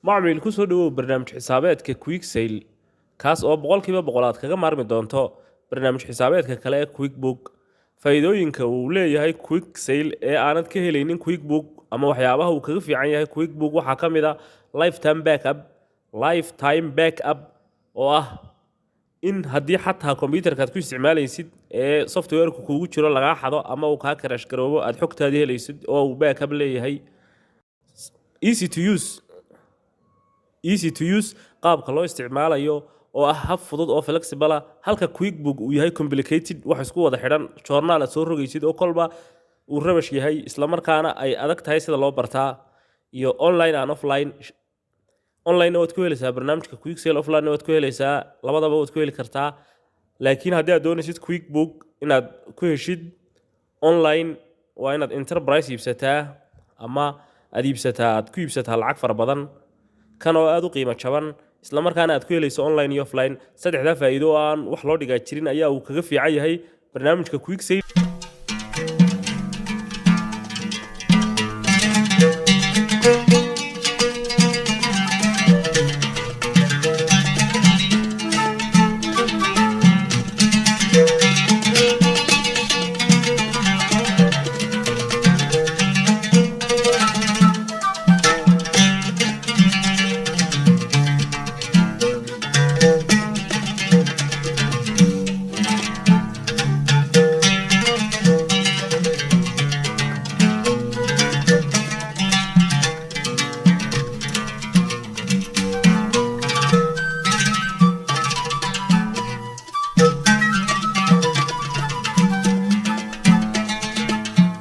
Macmiil, ku soo dhawow barnaamij xisaabeedka QuickSale, kaas oo 100% aad kaga maarmi doonto barnaamij xisaabeedka kale ee QuickBook. Faa'iidooyinka uu leeyahay QuickSale ee aanad ka helaynin QuickBook ama waxyaabaha uu kaga fiican yahay QuickBook waxaa ka mid ah lifetime backup. Lifetime backup oo ah in haddii xataa kombiyuutarka aad ku isticmaalaysid ee software-ku kuugu jiro lagaa xado ama uu kaa crash garoobo, aad xogtaadii helaysid oo uu backup leeyahay. Easy to use, easy to use, qaabka loo isticmaalayo oo ah hab fudud oo flexible ah, halka QuickBook uu yahay complicated, wax isku wada xidhan, journal aad soo rogaysid oo kolba uu rabash yahay, isla markaana ay adag tahay sida loo bartaa. Iyo online and offline. Online waad ku helaysaa barnaamijka QuickSale, offline waad ku helaysaa, labadaba waad ku heli kartaa. Laakiin haddii aad doonaysid QuickBook inaad ku heshid online, waa inaad enterprise iibsataa ama aad iibsataa, aad ku iibsataa lacag fara badan. Kan oo aad u qiimo jaban, isla markaana aad ku helayso online iyo offline, saddexdaa faa'iido oo aan wax loo dhigaa jirin ayaa uu kaga fiican yahay barnaamijka QuickSale.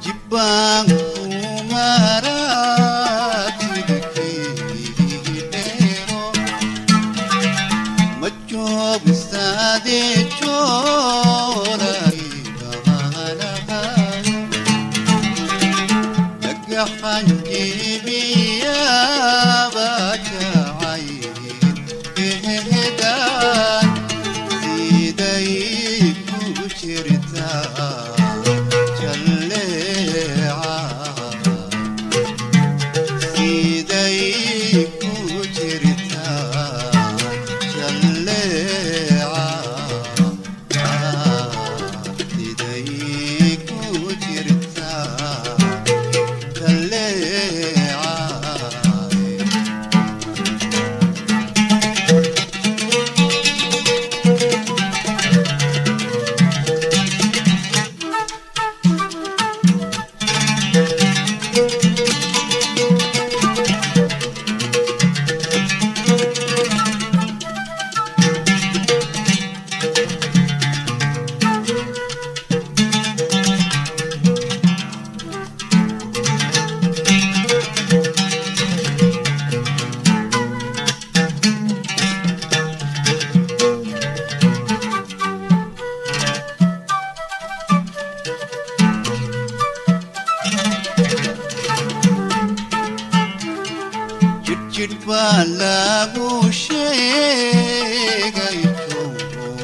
Jibbaan kumaraa jidhkii dheero ma joogsaade jooray bahalahayo dhagaxan jibiyaaba jacayl ehedan siday ku jirtaa jalleeca siday ku jirtaa jalleeca siday ku jirtaa jalleeca. Jidhjidh baa lagu sheegay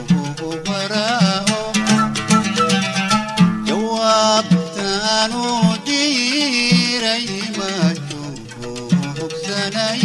juubaraho jawaabtaanu diray ma joogsanay.